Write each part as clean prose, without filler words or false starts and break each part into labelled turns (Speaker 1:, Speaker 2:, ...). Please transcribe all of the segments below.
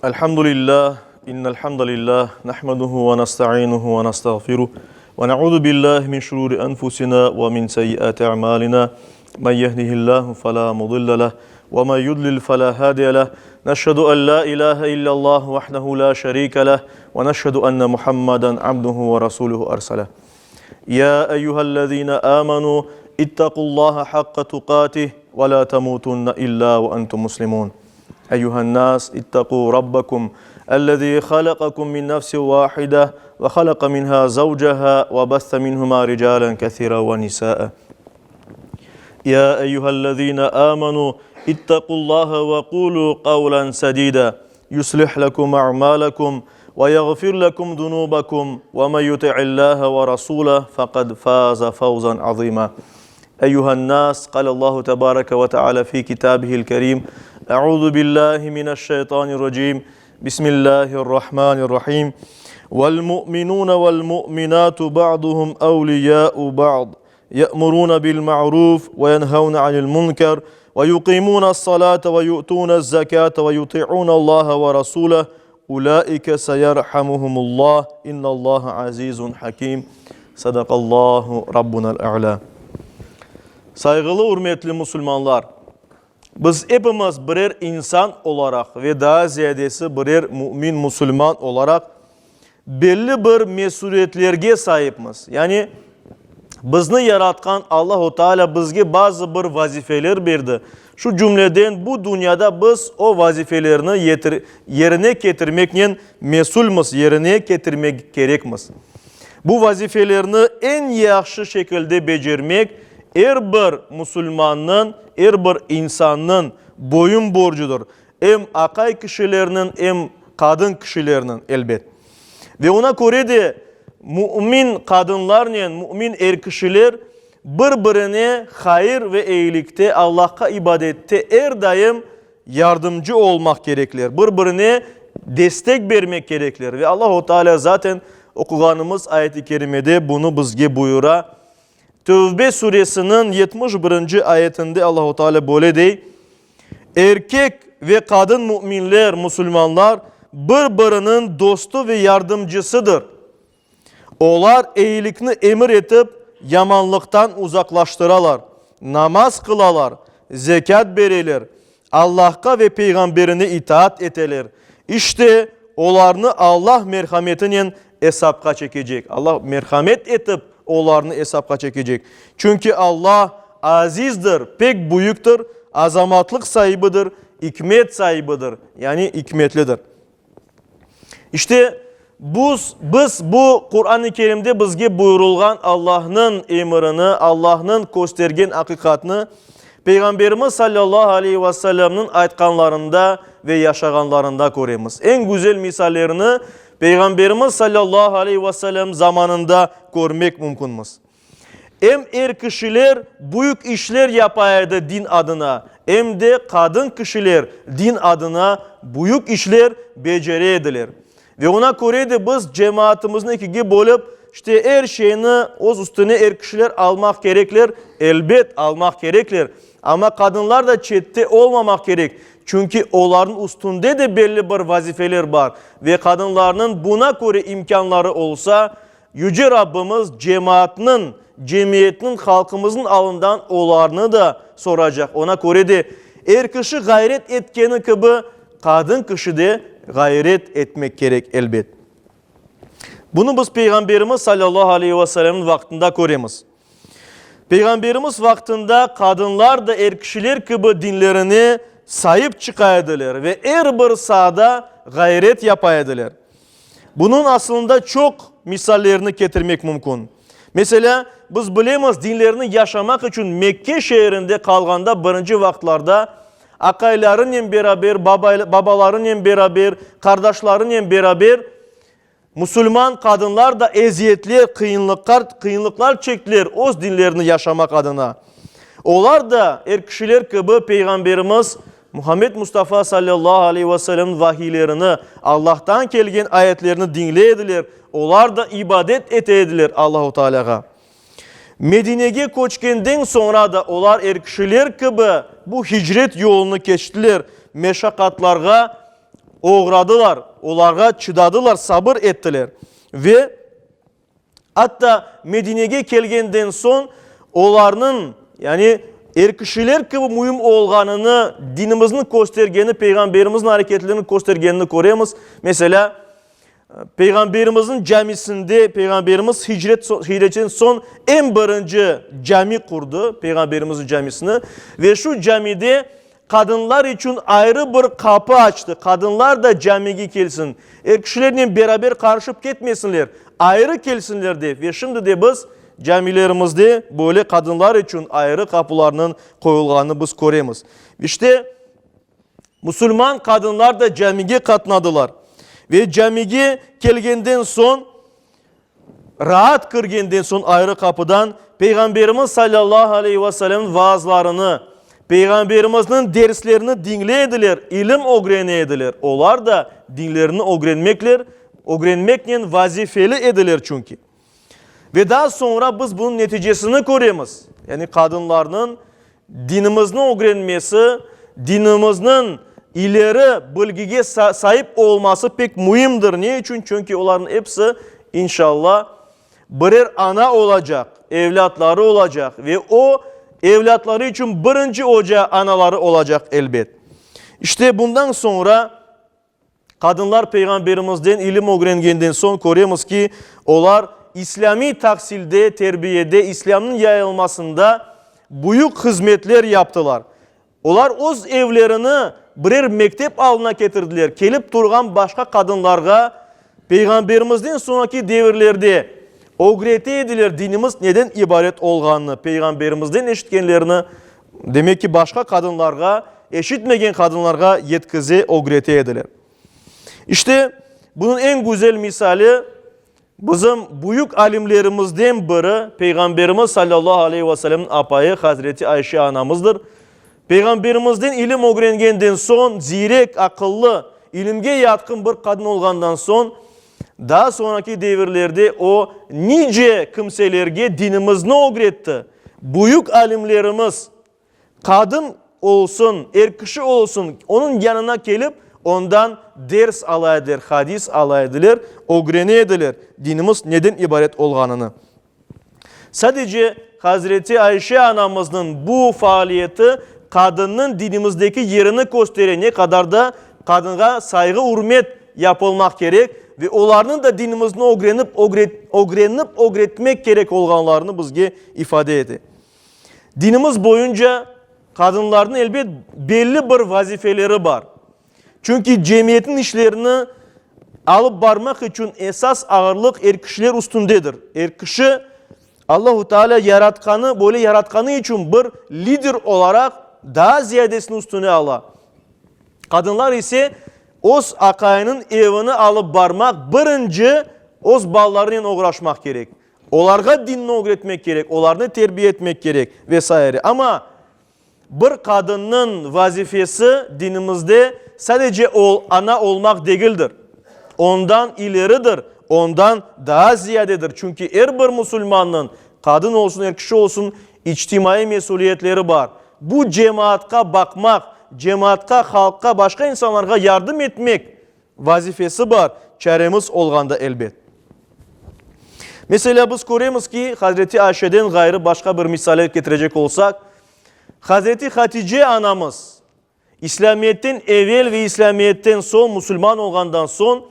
Speaker 1: Elhamdülillah, innel hamdalillah, nahmeduhu ve nestainuhu ve nestağfiruh ve na'uzu billahi min şururi enfusina ve min seyyiati a'malina. Men yehdihillahu fela mudille leh ve men yudlil fela hadiye leh. Neşhedü en la ilahe illallah vahdehu la şerike leh ve neşhedü enne Muhammeden abduhu ve rasuluhu erseleh. Ya eyyühellezine amenu ittaqullaha hakka tuqatih ve la temutunne illa ve entum muslimun. Eyyühen nas ittaqu rabbakum ellezî halakakum min nefsin vâhide ve halaka minhâ zavceha ve besse minhumâ ricâlen kesîren ve nisâe. Ya eyyühellezîne âmenû ittaqullâhe ve kûlû kavlen sedîdâ yuslih lekum a'mâlekum ve yağfir lekum zunûbekum ve men yuti'illâhe ve rasûleh fekad fâze fevzen azîmâ. Eyyühen nas, kâlellâhu tebâreke ve teâlâ fî kitâbihil kerîm, Eûzü billâhi mineşşeytanirracîm, Bismillâhirrahmânirrahîm, Vel mu'minûne vel mu'minâtu ba'duhum evliyâ'u ba'd, ye'murûne bil ma'rûf ve yenhevne anil münker ve yuqîmûnes-salâte ve yu'tûnez-zekâte ve yuti'ûnellâhe ve rasûleh, Ulaike seyerhamuhumullah innallaha azizun hakim. Sadakallahu rabbunal a'la. Sayğılı ürmetli musulmanlar, biz epimiz birer insan olaraq ve daa ziyadesi birer mümin musulman olaraq belli bir mesuliyetlerge saipmiz. Yani bizni yaratqan Allahu Teala bizge bazı bir vazifeler berdi. Şu cümleden bu dünyada biz o vazifelerni yerine ketirmeknen mesulmiz, yerine ketirmek kerekmiz. Bu vazifelerni eñ yahşı şekilde becermek er bir musulmannıñ, er bir insannıñ boyun borcudır. Em aqay kişilerniñ, em qadın kişilerniñ, elbet. Ve oña köre de mümin qadınlarnen mümin er kişiler bir-birine hayır ve eyilikte, Allahqa ibadette er daim yardımcı olmaq kerekler, bir-birine destek bermek kerekler. Ve Allahu Teala zaten oquğanımız ayet-i kerimede bunı bizge buyura. Tövbe suresiniñ 71-nci ayetinde Allahu Teala böyle dey, Erkek ve qadın müminler, musulmanlar, bir-biriniñ dostu ve yardımcısıdır. Olar eyilikni emir etip, yamanlıqtan uzaqlaştıralar, namaz qılalar, zekât bereler, Allahqa ve Peyğamberine itaat eteler. İşte, olarnı Allah merhametinen esapqa çekecek. Allah merhamet etip, olarnı esapqa çekecek. Çünki Allah azizdir, pek büyüktir, azamatlıq saibidir, ikmet saibidir, yani ikmetlidir. İşte, buz, biz bu Quran-ı Kerimde bizge buyurılğan Allahnıñ emirini, Allahnıñ köstergen aqiqatnı Peyğamberimiz sallallahu aleyhi ve sellemniñ aytqanlarında ve yaşağanlarında köremiz. Eñ güzel misallerini Peyğamberimiz sallallahu aleyhi ve sellem zamanında körmek mümkünmiz. Em er kişiler büyük işler yapa edi din adına, em de qadın kişiler din adına büyük işler becere ediler. Ve oña köre de biz cemaatımıznı ekige bölip, işte er şeyni öz üstüne er kişiler almaq kerekler, elbet, almaq kerekler, amma qadınlar da çette olmamaq kerek, çünki olarnıñ üstünde de belli bir vazifeler bar ve qadınlarnıñ buna köre imkânları olsa, Yüce Rabbimiz cemaatnıñ, cemiyetniñ, halqımıznıñ alından olarnı da soracaq. Ona köre de er kişi ğayret etkeni kibi, qadın kişi de ğayret etmek kerek, elbet. Bunı biz Peyğamberimiz salâllahu aleyhi ve sellemniñ vaqtında köremiz. Peyğamberimiz vaqtında qadınlar da er kişiler kibi dinlerine saip çıqa ediler ve er bir saada ğayret yapa ediler. Bunıñ asılında çoq misallerini ketirmek mümkün. Meselâ, biz bilemiz, dinlerini yaşamaq içün Mekke şeerinde qalğanda birinci vaqıtlarda aqaylarınen beraber, babalarınen beraber, qardaşlarınen beraber musulman qadınlar da eziyetler, qıyınlıqlar çektiler öz dinlerini yaşamaq adına. Olar da er kişiler kibi Peyğamberimiz Muhammed Mustafa sallallahu aleyhi ve sellemniñ vahiylerini, Allahtan kelgen ayetlerni diñley ediler, olar da ibadet ete ediler Allahu Tealâğa. Medinege köçkenden soñra da olar er kişiler kibi bu hicret yolunı keçtiler, meşaqatlarğa. oğradılar, olarğa çıdadılar, sabır ettiler. Ve atta Medinege kelgenden soñ olarnıñ, yani er kişiler kibi müim olğanını dinimizniñ köstergeni, Peyğamberimizniñ areketleriniñ köstergenini köremiz. Meselâ, Peyğamberimizniñ camisinde, Peyğamberimiz hicret, hicretten soñ eñ birinci cami qurdı, Peyğamberimizniñ camisini, ve şu camide qadınlar içün ayrı bir qapı açtı, qadınlar da camige kelsin, er kişilernen beraber qarışıp ketmesinler, ayrı kelsinler dep, ve şimdi de biz camilerimizde böyle qadınlar içün ayrı qapılarnıñ qoyulğanını biz köremiz. İşte, Musulman qadınlar da camige qatnadılar ve camige kelgenden soñ, raat kirgenden soñ ayrı qapıdan Peyğamberimiz salâllahu aleyhi ve sellemniñ vaazlarını, Peyğamberimizniñ derslerini diñley ediler, ilim ögrene ediler. Olar da dinlerini ögrenmekler, ögrenmeknen vazifeli ediler çünki. Ve daa soñra biz bunıñ neticesini köremiz, yani qadınlarnıñ dinimizni ögrenmesi, dinimizniñ ileri bilgige saip olması pek müimdir. Ne içün? Çünki olarnıñ episi, inşallah, birer ana olacaq, evlâtları olacaq ve o evlâtları içün birinci oca anaları olacaq, elbet. İşte bundan soñra Qadınlar Peyğamberimizden ilim ögrengenden soñ köremiz ki, olar islâmiy tahsilde, terbiyede, islâmnıñ yayılmasında büyük hızmetler yaptılar. Olar öz evlerini birer mektep alına ketirdiler, kelip turğan başqa qadınlarğa Peyğamberimizden soñraki devirlerde ögrete ediler dinimiz neden ibaret olğanını, Peyğamberimizden eşitkenlerini, Demek ki, başqa qadınlarğa, eşitmegen qadınlarğa yetkize, ögrete ediler. İşte, bunıñ eñ güzel misali, bizim büyük alimlerimizden biri, Peyğamberimiz salâllahu aleyhi ve sellemniñ apayı Hazreti Ayşe anamızdır. Peyğamberimizden ilim ögrengenden soñ, ziyrek, aqıllı, ilimge yatqın bir qadın olğandan soñ, daa soñraki devirlerde o, nice kimselerge dinimizni ögretti. Büyük alimlerimiz, qadın olsun, er kişi olsun, onıñ yanına kelip, ondan ders ala ediler, hadis ala ediler, ögrene ediler dinimiz neden ibaret olğanını. Sadece Hazreti Ayşe anamıznıñ bu faaliyeti qadınnıñ dinimizdeki yerini köstere, ne qadar da qadınğa sayğı-ürmet yapılmaq kerek ve olarnıñ da dinimizni ögrenip, ögrenip ögretmek kerek olğanlarını bizge ifade ete. Dinimiz boyunca qadınlarnıñ elbet belli bir vazifeleri bar. Çünki cemiyetniñ işlerini alıp barmaq içün esas ağırlıq er kişiler üstündedir. Er kişi Allahu Teala yaratqanı, böyle yaratqanı içün bir lider olaraq daa ziyadesini üstüne ala. Qadınlar ise öz aqayınıñ evini alıp barmaq, birinci öz balalarınen oğraşmaq kerek. Olarğa dinni ögretmek kerek, olarnı terbiye etmek kerek ve saire. Amma bir qadınnıñ vazifesi dinimizde sadece ana olmaq degildir. Ondan ileridir, ondan daa ziyadedir. Çünki er bir musulmannıñ, qadın olsun, er kişi olsun, içtimaiy mesüliyetleri bar. Bu cemaatqa baqmaq, cemaatqa, halqqa, başqa insanlarğa yardım etmek vazifesi bar, çaremiz olğanda elbet. Meselâ, biz köremiz ki, Hazreti Ayşeden ğayrı başqa bir misaller ketirecek olsaq, Hazreti Hatice anamız İslâmiyetten evel ve İslâmiyetten soñ, musulman olğandan soñ,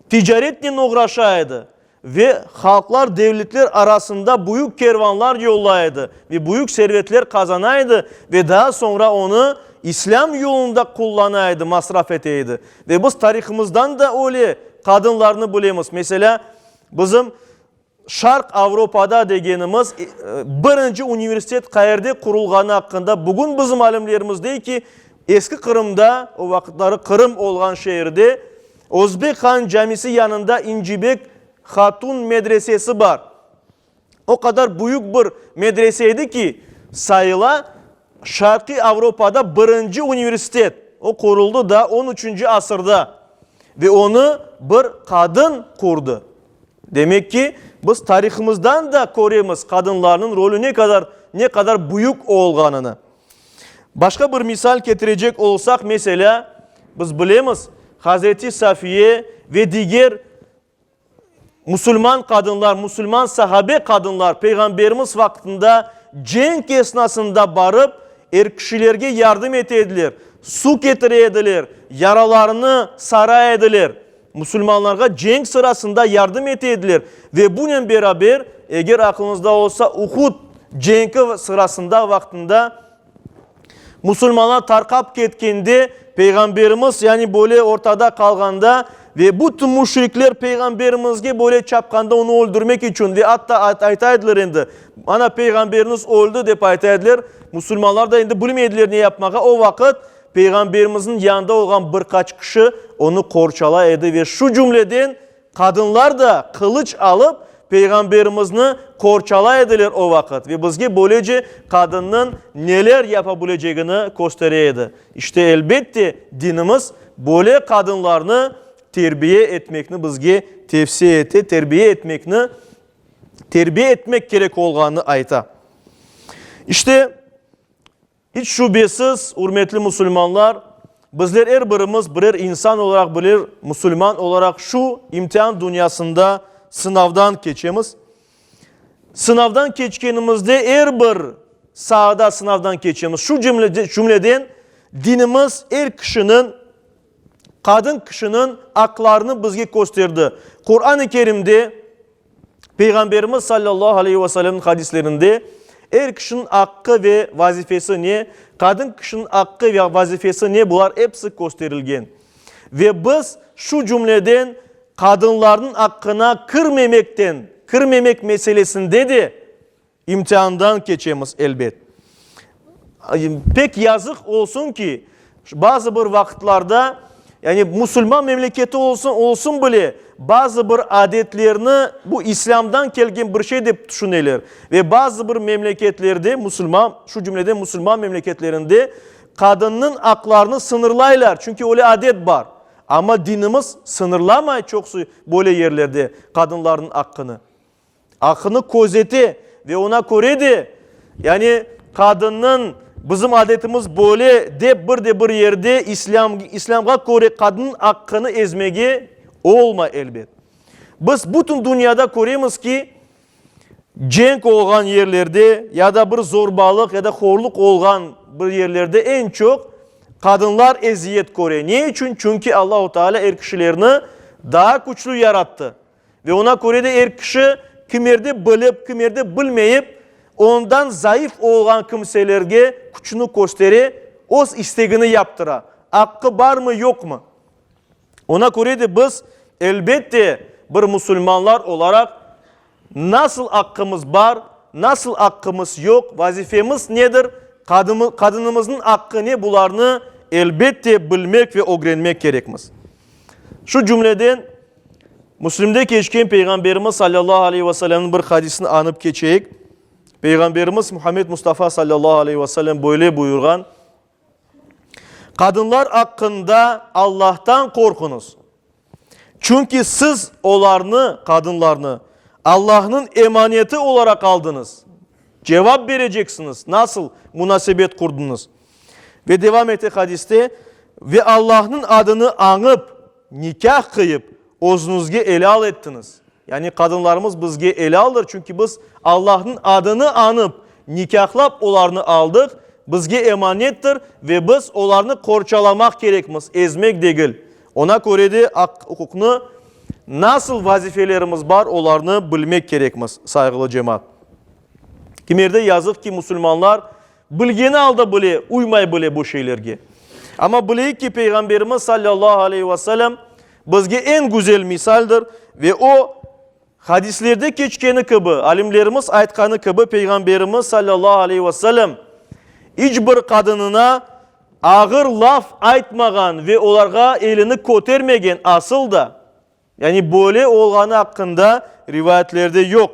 Speaker 1: ticaretnen oğraşa edi ve halqlar, devletler arasında büyük kervanlar yollay edi ve büyük servetler qazana edi ve daa soñra onı İslâm yolunda qullana edi, masraf ete edi. Ve biz tarihımızdan da öyle qadınlarnı bilemiz. Meselâ, bizim Şarq Avropada degenimiz birinci universitet qayerde qurulğanı aqqında bugün bizim alimlerimiz dey ki, Eski Qırımda, o vaqıtları Qırım olğan şeerde, Özbek han camisi yanında İncibek hatun medresesi bar. O qadar büyük bir medrese edi ki, sayıla Şarqiy Avropada birinci universitet. O quruldı daa on üçünci asırda ve onı bir qadın qurdı. Demek ki, biz tarihımızdan da köremiz qadınlarnıñ rolü ne qadar, ne qadar büyük olğanını. Başqa bir misal ketirecek olsaq, meselâ, biz bilemiz, Hazreti Safiye ve diger musulman qadınlar, musulman sahabe qadınlar Peyğamberimiz vaqtında cenk esnasında barıp, er kişilerge yardım ete ediler, su ketire ediler, yaralarını sara ediler. Musulmanlarğa cenk sırasında yardım ete ediler ve bunen beraber, eger aqlıñızda olsa, Uhud cenki sırasında vaqtında musulmanlar tarqap ketkende, Peyğamberimiz, yani böyle ortada qalğanda ve bütün müşrikler Peyğamberimizge böyle çapqanda onı öldürmek içün ve atta ayta ediler endi, ana Peyğamberiniz öldü dep ayta ediler, musulmanlar da endi bilmey ediler ne yapmağa, o vaqıt Peyğamberimizniñ yanında olğan bir qaç kişi onı qorçalay edi ve şu cümleden qadınlar da qılıç alıp Peyğamberimizni qorçalay ediler o vaqıt ve bizge böylece qadınnıñ neler yapa bilecegini köstere edi. İşte, elbette, dinimiz böyle qadınlarnı terbiye etmekni bizge tevsiye ete, terbiye etmekni, terbiye etmek kerek olğanını ayta. İşte, İç şübesiz, ürmetli musulmanlar, bizler er birimiz birer insan olaraq, birer musulman olaraq şu imtian dünyasında sınavdan keçemiz. Sınavdan keçkenimizde er bir saada sınavdan keçemiz. Şu cümleden dinimiz er kişiniñ, qadın kişiniñ aqlarını bizge kösterdi. Quran-ı Kerimde Peyğamberimiz sallallahu aleyhi ve sellemniñ hadislerinde er kişiniñ aqqı ve vazifesi ne, qadın kişiniñ aqqı ve vazifesi ne, bular episi kösterilgen. Ve biz şu cümleden qadınlarnıñ aqqına kirmemekten, kirmemek meselesinde de İmtiandan keçemiz, elbet. Pek yazıq olsun ki, bazı bir vaqıtlarda, yani musulman memleketi olsun, olsun bile, bazı bir adetlerni bu İslâmdan kelgen bir şey dep tüşüneler. Ve bazı bir memleketlerde, musulman, şu cümleden musulman memleketlerinde qadınnıñ aqlarını sıñırlaylar, çünki öyle adet bar. Amma dinimiz sıñırlamay çoqusı böyle yerlerde qadınlarnıñ aqqını. Aqını közete ve oña köre de, yani qadınnıñ, bizim adetimiz böyle dep bir de bir yerde İslâm, İslâmğa köre qadınnıñ aqqını ezmege olmay elbet. Biz bütün dünyada köremiz ki, cenk olğan yerlerde ya da bir zorbalıq ya da horluq olğan bir yerlerde eñ çoq qadınlar eziyet köre. Ne içün? Çünki Allahu Teala er kişilerni daa küçlü yarattı. Ve oña köre de er kişi kimerde bilip, kimerde bilmeyip, ondan zayıf olğan kimselerge küçüni köstere, öz istegini yaptıra. Aqqı barmı, yoqmı? Oña köre de biz, elbette, bir musulmanlar olaraq, nasıl aqqımız bar, nasıl aqqımız yoq, vazifemiz nedir, qadınımıznıñ aqqı ne, bularnı, elbette, bilmek ve ögrenmek kerekmiz. Şu cümleden, Müslimde keçken Peyğamberimiz salâllahu aleyhi ve sellemniñ bir hadisini añıp keçeyik. Peyğamberimiz Muhammed Mustafa salâllahu aleyhi ve sellem böyle buyurğan, Qadınlar aqqında Allahtan qorquñız, çünki siz olarnı, qadınlarnı, Allahnıñ emaneti olaraq aldıñız. Cevap bereceksiñiz, nasıl munasebet qurdıñız. Ve devam ete hadiste, Ve Allahnıñ adını añıp, nikâh qıyıp, özüñizge elâl ettiñiz. Yani qadınlarımız bizge elâldır, çünki biz Allahnıñ adını añıp, nikâhlap olarnı aldıq, bizge emanettir ve biz olarnı qorçalamaq kerekmiz, ezmek degil. Oña köre de aq-uquqnı, nasıl vazifelerimiz bar, olarnı bilmek kerekmiz, sayğılı cemaat. Kimerde yazıq ki, musulmanlar Bilgeni alda bile uymay bile bu şeylerge. Amma bileyik ki, Peyğamberimiz sallallahu aleyhi ve sellem bizge eñ güzel misaldir ve o, hadislerde keçkeni kibi, alimlerimiz aytqanı kibi, Peyğamberimiz sallallahu aleyhi ve sellem iç bir qadınına ağır laf aytmağan ve olarğa elini kötermegen, asıl da, Yani böyle olğanı aqqında rivayetlerde yoq.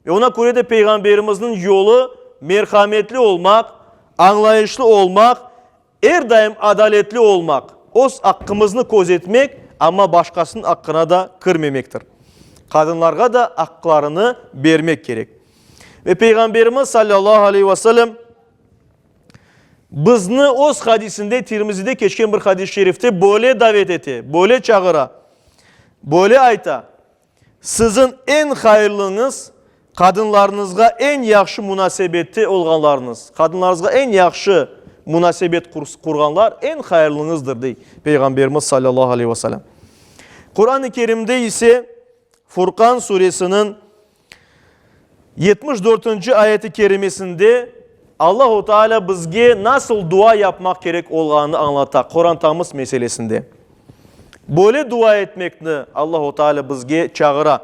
Speaker 1: Ve ona köre de Peyğamberimizniñ yolu merhametli olmaq, añlayışlı olmaq, er daim adaletli olmaq, öz aqqımıznı közetmek, amma başqasınıñ aqqına da kirmemektir. Qadınlarğa da aqqlarını bermek kerek. Ve Peyğamberimiz sallallahu aleyhi ve sellem. Bizni öz hadisinde, Tirmizide keçken bir hadis-i şerifte böyle davet ete, böyle çağıra, böyle ayta, Siziñ eñ hayırlıñız, qadınlarıñızğa eñ yahşı munasebette olğanlarıñız, qadınlarıñızğa eñ yahşı munasebet qurğanlar eñ hayırlıñızdır, dey Peyğamberimiz salâllahu aleyhi ve selâm. Quran-ı Kerimde ise Furqan suresiniñ 74-nci ayeti kerimesinde Allahu Teala bizge nasıl dua yapmaq kerek olğanını añlata qorantamız meselesinde. Böyle dua etmekni Allahu Teala bizge çağıra.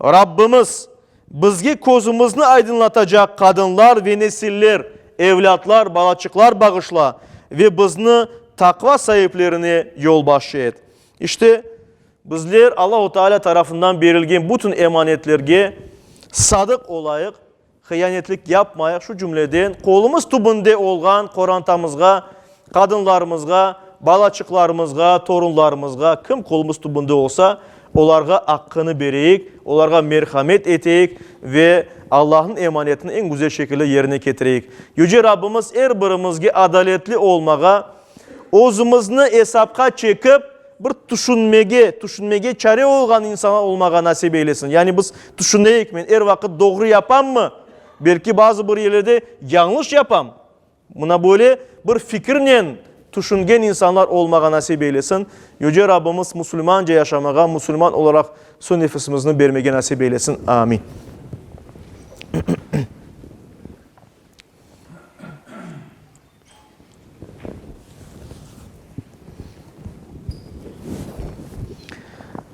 Speaker 1: Rabbimiz, bizge közümizni aydınlatacaq qadınlar ve nesiller, evlâtlar, balaçıqlar bağışla ve bizni taqva saiplerine yolbaşçı et. İşte, bizler Allahu Teala tarafından berilgen bütün emanetlerge sadıq olayıq, hıyanetlik yapmayıq, şu cümleden, qolumız tübünde olğan qorantamızğa, qadınlarımızğa, balaçıqlarımızğa, torunlarımızğa, kim qolumız tübünde olsa, olarğa aqqını bereyik, olarğa merhamet eteyik ve Allahnıñ emanetini eñ güzel şekilde yerine ketireyik. Yüce Rabbimiz er birimizge adaletli olmağa, Özümizni esapqa çekip, bir tüşünmege, tüşünmege çare olğan insanlar olmağa nasip eylesin. Yani biz tüşüneyik, men er vaqıt doğru yapammı? Belki bazı bir yerlerde yañlış yapam. Mına böyle bir fikirnen tüşüngen insanlar olmağa nasip eylesin. Yüce Rabbimiz musulmanca yaşamağa, musulman olaraq soñ nefesimizni bermege nasip eylesin. Amin.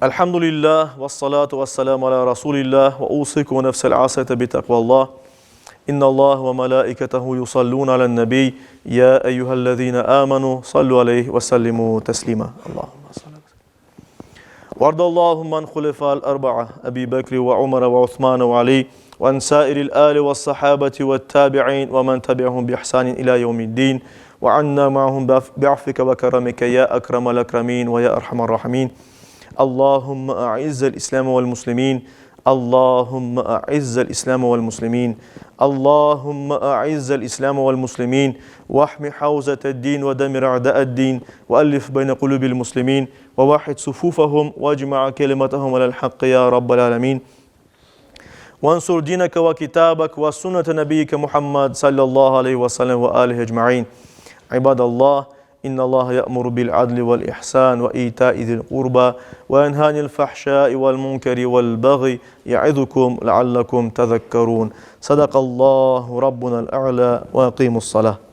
Speaker 1: Elhamdülillah ve salatu ve selamu ala Rasulillah ve usikum ve nefsel asete bi takvallah. İnna Allah ve melaiketehu yusallun alen nebi ya eyyühellezine amenu sallu aleyhi ve sellimu teslima. Allahümme salli. وارض اللهم عن خلفاء الأربعة أبي بكر وعمر وعثمان وعلي وعن سائر الآل والصحابة والتابعين ومن تبعهم بإحسان إلى يوم الدين وعنا معهم بعفوك وكرمك يا أكرم الأكرمين ويا أرحم الراحمين اللهم أعز الإسلام والمسلمين اللهم أعز الإسلام والمسلمين اللهم أعز الإسلام والمسلمين واحم حوزة الدين ودمر أعداء الدين وألف بين قلوب المسلمين ووحد صفوفهم واجمع كلمتهم على الحق يا رب العالمين وانصر دينك وكتابك وسنة نبيك محمد صلى الله عليه وسلم وآله أجمعين عباد الله إن الله يأمر بالعدل والإحسان وإيتاء ذي القربى وينهى عن الفحشاء والمنكر والبغي يعظكم لعلكم تذكرون صدق الله ربنا الأعلى وأقيموا الصلاة.